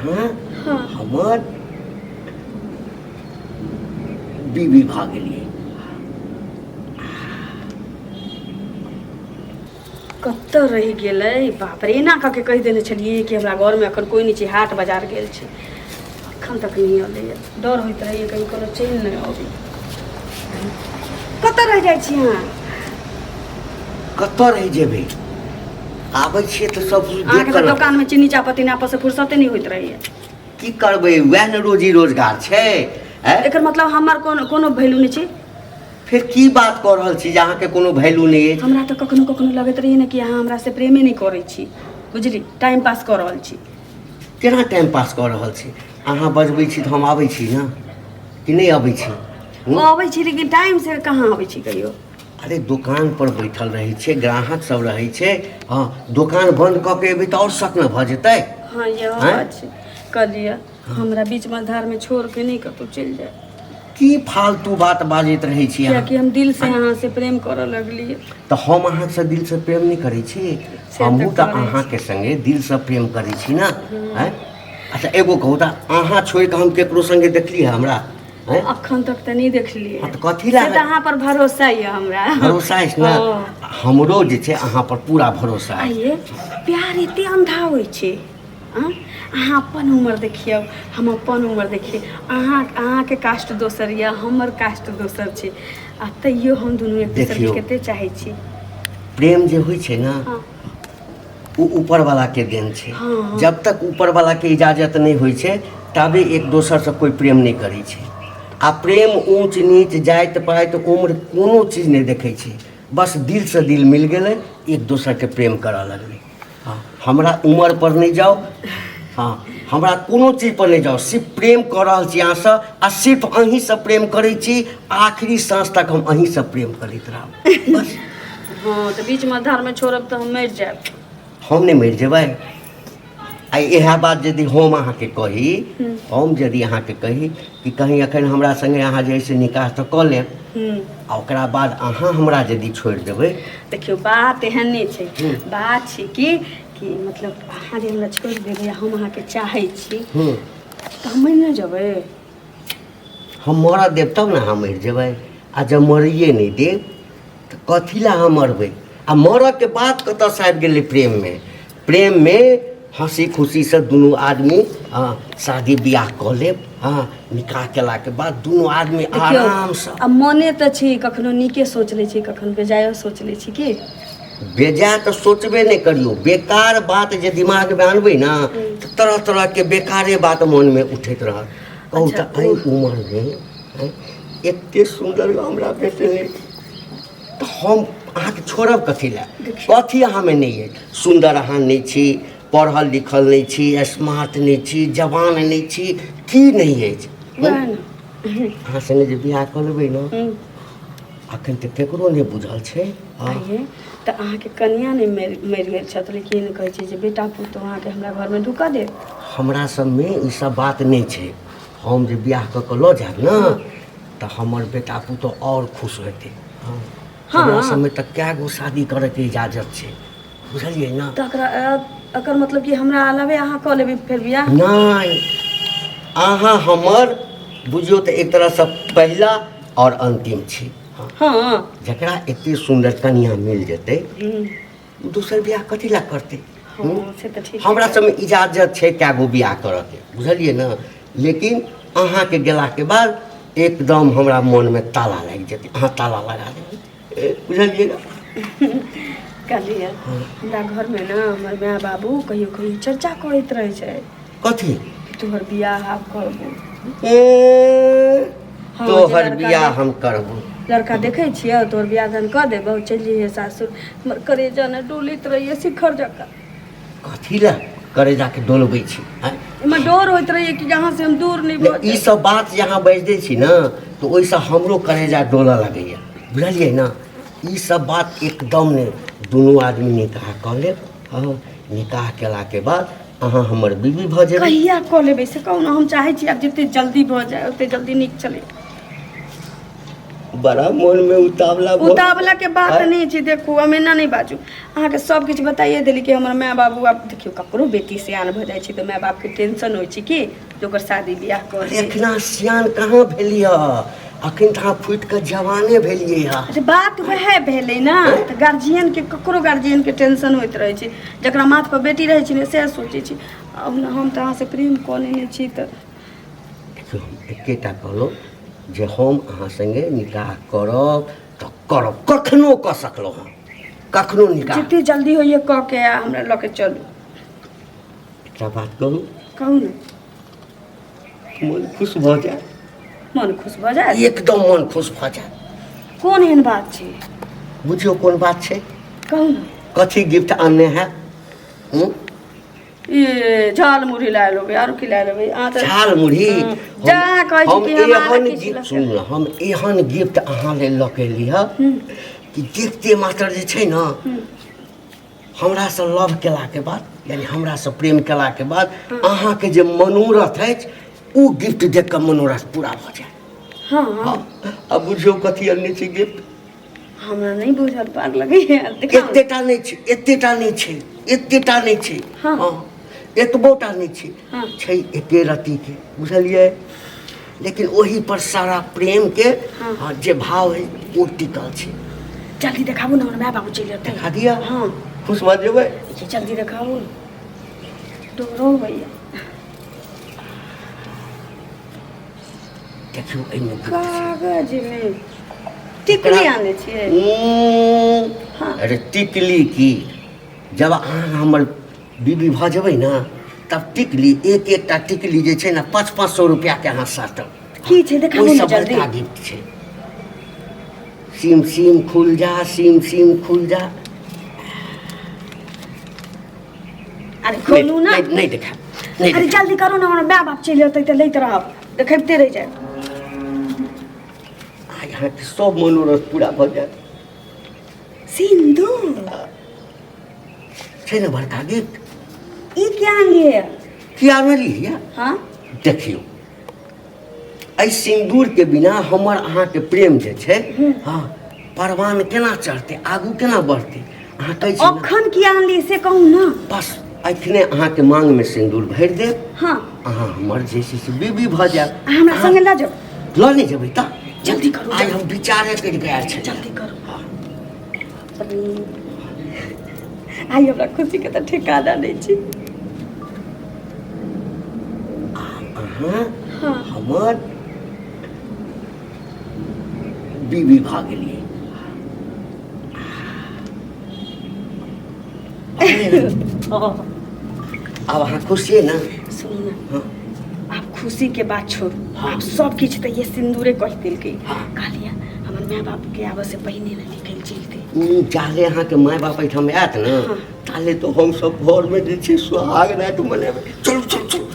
अहाँ हमर बीबी भऽ गेलियै। कतऽ रहि गेलै बाप रे। एना कऽ के कहि देने छलियै कि हमरा घरमे एखन कोइ नहि छै, हाट बाजार गेल छै, एखन तक नहि अयलैए। डर होइत रहैए कहीं कोनो चलि नहि अबै। कतऽ रहि जाइ छी अहाँ? कतऽ रहि जेबै? आबै छियै तऽ सब चीज देख अहाँके कऽ तऽ ने। दोकानमे चीनी चाहपत्ती नापऽसँ फुर्सते नहि होइत रहैए। की करबै, वएह ने रोजी रोजगार छै। आँय? एकर मतलब हमर कोनो कोनो वैल्यू नहि छै? फेर की बात कऽ रहल छी जे अहाँके कोनो वैल्यू नहि अछि? हमरा तऽ कखनो कखनो लगैत रहैए ने कि अहाँ हमरासँ प्रेमे नहि करै छी, बुझली, टाइम पास कऽ रहल छी। केना टाइम पास कऽ रहल छी? अहाँ बजबै छी तऽ हम आबै छी ने, कि नहि अबै छी? अबै छी, लेकिन टाइम से कहाँ अबै छी कहियो। अरे, दोकान पर बैठल रहै छै, ग्राहक सब रहै छै। हँ, दोकान बंद कऽ के एबै तऽ आओर शक ने भऽ जेतै। हँ, इहो आँय? बात छै। कहलियै, हमरा बीच मझधारमे छोड़ के नहि कतहु चलि जाय। की फालतू बात बाजैत रहै छी अहाँ? कियाकि हम दिल से अहाँ से प्रेम करऽ लगलियै। तऽ हम अहाँसँ दिलसँ प्रेम नहि करै छी? से तऽ हमहूँ तऽ करै छी। अहाँके संगे दिलसँ प्रेम करै छी ने। आँय? अच्छा, एगो कहू तऽ, अहाँ छोड़ि कऽ हम केकरो संगे देखली है हमरा? आँय? अखन तक तऽ नहि देखलियै। हँ, तऽ कथी लए? से तऽ अहाँ पर भरोसा यऽ हमरा। भरोसा अछि ने? हँ। हमरो जे छै अहाँ पर पूरा भरोसा अछि। आइए प्यार एते अंधा होइ छै? आँ? अहाँ अपन उम्र देखियौ, हम अपन उम्र देखियै। अहाँके कास्ट दोसर यऽ, हमर कास्ट दोसर छै, आ तैयो हम दुनू एक दोसरके देखियौ। कते चाहै छी। प्रेम जे होइ छै ने, ओ ऊपर वाला के देन छै। हँ। जब तक ऊपर वाला के इजाजत नहि होइ छै, ताबे एक दोसर से कोइ प्रेम नहि करै छै। आ प्रेम ऊँच नीच, जाति पाति, उम्र, कोनो चीज नहि देखै छै। बस दिल से दिल मिल गेलै, एक दोसर के प्रेम करऽ लगलै। हँ, हमरा उम्र पर नहि जाउ, हँ, हमरा कोनो चीज पर नहि जाउ, सिर्फ प्रेम कऽ रहल छी अहाँसँ आ सिर्फ अहीँसँ प्रेम करै छी। आखिरी साँस तक हम अहीँसँ प्रेम करैत रहब, बस। हँ, तऽ बीच मझधारमे छोड़ब तऽ हम मरि जायब। हम नहि मरि जेबै। आ इएह बात यदि हम अहाँके कही, हम यदि अहाँके कही कि कहीं एखन हमरा सङ्गे अहाँ जे है से निकाह तऽ कऽ लेब आ ओकरा बाद अहाँ हमरा यदि छोड़ि देबै? देखियौ, बात एहन नहि छै। बात छै कि मतलब अहाँ जे हमरा छोड़ि देबै आ हम अहाँके चाहै छी, तऽ हम मरि नहि जेबै? हम मरऽ देब तब ने अहाँ मरि जेबै। आ जब मरैए नहि देब तऽ कथी लए अहाँ मरबै? आ मरऽके बात कतऽसँ आबि गेलै प्रेममे? प्रेममे हँसी खुशीसँ दुनू आदमी, हँ, शादी बियाह कऽ लेब। हँ, निकाह केलाके बाद दुनू आदमी देखियौ, आरामसँ। आ मने तऽ छी, कखनो नीके सोच लै छी, कखनो बेजायो सोच लै छी की। बेजाय तऽ सोचबे नहि करियौ। बेकार बात जे दिमागमे आनबै ने, तऽ तरह तरहके बेकारे बात मोनमे उठैत रहत। कहू। अच्छा, तऽ एहि उमरमे आँय, एते सुन्दर हमरा भेटलै तऽ हम अहाँके छोड़ब कथी लए? देखियौ। कथी अहाँमे नहि अछि? सुन्दर अहाँ नहि छी, पढ़ल लिखल नहि छी, स्मार्ट नहि छी, जवान नहि छी, की नहि अछि? वएह ने। अहाँ सङ्गे जे बियाह कऽ लेबै ने, अखन तऽ केकरो नहि बुझल छै। हँ। आइये तऽ अहाँके कनिया नहि मरि मरि गेल छथि, लेकिन कहै छै जे बेटा पुतहु अहाँके हमरा घरमे ढुकऽ देत? हमरा सबमे ई सब बात नहि छै। हम जे बियाह कऽ कऽ लऽ जायब ने, तऽ हमर बेटा पुतहु आओर खुश हेतै। हँ। हमरा सबमे तऽ कए गो शादी करैके इजाजत छै, बुझलियै ने? तऽ एकरा एकर मतलब कि हमरा अलावे अहाँ कऽ लेबै फेर बियाह? नहि, अहाँ हमर बुझियौ तऽ एक तरहसँ पहिला आओर अन्तिम छी। हँ। जकरा एते सुन्दर कनिया मिल जेतै, ओ दोसर बियाह कथी लए करतै? हँ, से तऽ ठीक। हमरा सबमे इजाजत छै कए गो बियाह करऽके, बुझलियै ने? लेकिन अहाँके गेलाके बाद एकदम हमरा मोनमे ताला लागि जेतै। अहाँ ताला लगा देबै, बुझलियै ने? कहलियै, हमरा घरमे ने हमर माय बाबू कहियो कहियो चर्चा करैत रहै छै। कथी? कि तोहर बियाह आब करबो। ए, हँ, जे तोहर लड़का बियाह हम करबो। लड़का देखै छियै, तोहर बियाह दान कऽ देबौ, चलि जइहे सासुर। हमर करेजा ने डोलैत रहैए शिखर जकाँ। कथी लए करेजाके डोलबै छी, आँय? एहिमे डर होइत रहैए कि यहाँ से हम दूर नहि भऽ ई जाए। सब बात जे अहाँ बाजि दै छी ने, तऽ ओहिसँ हमरो करेजा डोलऽ लगैए, बुझलियै ने? ई सब बात एकदम नहि। दुनू आदमी निकाह कऽ लेब। हँ, निकाह केलाके बाद अहाँ हमर बीबी भऽ जेबै। कहिया कऽ लेबै से कहू ने। हम चाहै छी आब जते जल्दी भऽ जाय, ओते जल्दी नीक चलै। बड़ा मन में उतावला भऽ उतावला के बात आँय? नहीं छै। देखू, हम एना नहीं बाजू, अहाँके सब किछु बताइए देली कि हमर माय बाबू, आब देखियौ ककरो बेटी सियान भऽ जाइ छै तऽ माय बापके टेंशन होइ छै कि जे ओकर शादी बियाह कर। एखना सियान कहाँ भेलियै? अखन तऽ अहाँ फूटि कऽ जवाने भेलियै हँ। अच्छा, बात वएह भेलै ने, तऽ गार्जियनके, ककरो गार्जियनके टेंशन होइत रहै छै। जकरा माथ पर बेटी रहै छै ने, सएह सोचै छै। आब ने हम तऽ अहाँसँ प्रेम कऽ लेने छी तऽ देखियौ, हम एकेटा कहलहुँ जे हम अहाँ सङ्गे निकाह करब तऽ करब, कखनो कऽ सकलहुँ हँ, कखनो निकाह। जते जल्दी होइए कऽ के आ हमरा लऽ के चलू। एकटा बात कहू? कहू ने। मन खुश भऽ जाय। मन खुश भऽ जाय? एकदम मन खुश भऽ जाय। कोन एहन बात छै? बुझियौ कोन बात छै। कहू ने। कथी गिफ्ट आनने है? हूँ? ई झाल मुरही लाए लेबै, आरो की लाए लेबै अहाँ तऽ? झाल मुरही? जा कहै छी हम कि हम अहाँ एहन किछु गिफ्ट लऽ के- सुन ने, हम एहन गिफ्ट अहाँ लेल लऽ के एली हँ कि देखते मात्र जे छै ने, हमरासँ लव केलाके बाद, यानी हमरासँ प्रेम केलाके बाद अहाँके जे मनोरथ अछि, ओ गिफ्ट देख कऽ मनोरथ पूरा भऽ जायत। हँ। आब बुझियौ कथी अनने छी गिफ्ट। हमरा नहि बुझल पार लगैए, देखाउ ने। एतेटा नहि छै, एतेटा नहि छै, एतेटा नहि छै। हँ। एतबो टा नहि छै। हँ। छै एके रत्तीके, बुझलियै? लेकिन ओहि पर सारा प्रेमके हँ। जे भाव है ओ टिकल छै। जल्दी देखाबू ने, हमर माय बाबू चलि जेतै। देखा दिअ? हँ। खुश भऽ जेबै? ये जल्दी देखाबू ने, डरो भैया। देखियौ, एहिमे गिफ्ट छै। कागजमे टिकली आनै छियै? हँ। अरे टिकली की, जब अहाँ हमर बीबी भऽ जेबै ने तब टिकली, एक एकटा टिकली जे छै ने 500-500 रुपैआके अहाँ साटब। की छै, देखाबू ने। ओहिसँ जल्दी। बड़का गिफ्ट छै। सीम सीम खुल जा, सीम सीम खुल जा। अरे खोलू ने। नहि, नहि देखायब, नहि अरे देखायब। जल्दी करू ने, हमर माय बाप चलि जेतै तऽ लैत रहब, देखबिते रहि जायब। आइ अहाँके सब मनोरथ पूरा भऽ जायत। सिन्दूर? छै ने बड़का गिफ्ट? ई क्या आनलियै? किया आनलियै? हँ। देखियौ, एहि सिन्दूरके बिना हमर अहाँके प्रेम जे छै, हँ, परवान केना चढ़तै, आगू केना बढ़तै? अहाँ कहै छी ने? अखन किया आनलियै से कहू ने। बस एखने अहाँके मांगमे सिन्दूर भरि देब। हँ। अहाँ हमर जे छै से बीबी भऽ जायब। अहाँ हमरा संगे लऽ जाउ। लऽ नहि जेबै तऽ? जल्दी करू। आइ हम विचारे करि कऽ आयल छलियै। जल्दी करू। आइ हमरा खुशीके तऽ ठिकाना नहि छै। अहाँ हँ। हमर बीबी भऽ गेलियै। आब अहाँ खुश छियै ने? सुनू ने। हँ। आब खुशी के बात छोड़ू। आब सब किछु तऽ ये सिन्दूरे कहि देलकै। कहलियै हमर माय बाप के आबऽ से पहिने ने निकलि जैते। जाले अहाँके माय बाप एहिठाम आयत ने, हँ। ताले तो हम सब घरमे जे छै सुहाग राति मनेबै। चलू चलू चलू।